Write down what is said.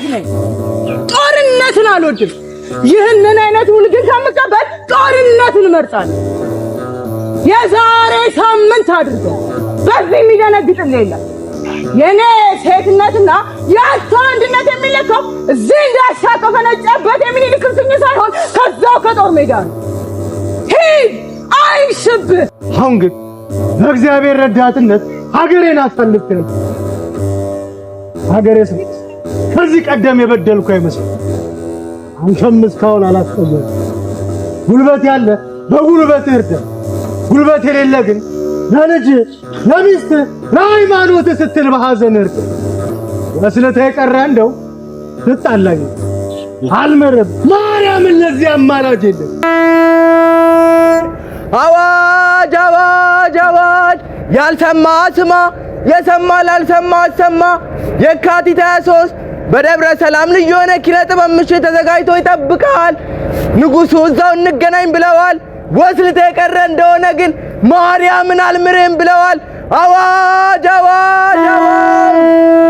ሴት ነኝ። ጦርነትን አልወድም። ይህንን አይነት ውል ግን ከምቀበል ጦርነትን እመርጣለሁ። የዛሬ ሳምንት አድርገው በዚህ የሚደነግጥልህ የለም። የኔ ሴትነትና የአንተ ወንድነት የሚለካው እዚህ እንዳሻ ከፈነጨበት የሚኒልክ እልፍኝ ሳይሆን ከዛው ከጦር ሜዳ ነው። ሂድ፣ አይሽብህ። አሁን ግን በእግዚአብሔር ረዳትነት ሀገሬን አሳልፌ ሀገሬ ስም ከዚህ ቀደም የበደልኩ አይመስልም። አንተም እስካሁን አላስቀየም። ጉልበት ያለ በጉልበት እርዳ፣ ጉልበት የሌለ ግን ለልጅ ለሚስት ለሃይማኖት ስትል በሐዘን እርዳ። ወስለታ የቀረ እንደው ትጣላኝ አልምርም። ማርያምን ለዚህ አማላጅ የለም። አዋጅ አዋጅ አዋጅ! ያልሰማ ስማ፣ የሰማ ላልሰማ አሰማ። የካቲት 23 በደብረ ሰላም ልዩ የሆነ ኪነ ጥበብ ምሽት ተዘጋጅቶ ይጠብቃል። ንጉሱ እዛው እንገናኝ ብለዋል። ወስልተ የቀረ እንደሆነ ግን ማርያምን አልምርህም ብለዋል። አዋጅ አዋጅ አዋጅ!